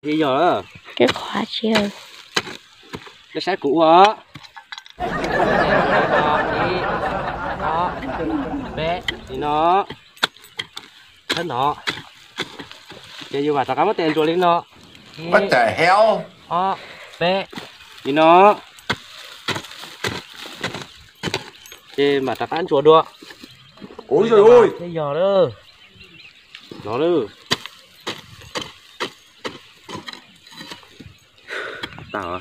Yog, qhuav tsis. Nej saib kuv ua. Ib, ob, peb, li no. Thawb no. Ces yus mam rov qab muab tes ntsuas li no. Ib, ob, peb, li no. Ces mam rov qab ntsuas dua. Ua li no thiaj yog lawm. No lawm. Tau.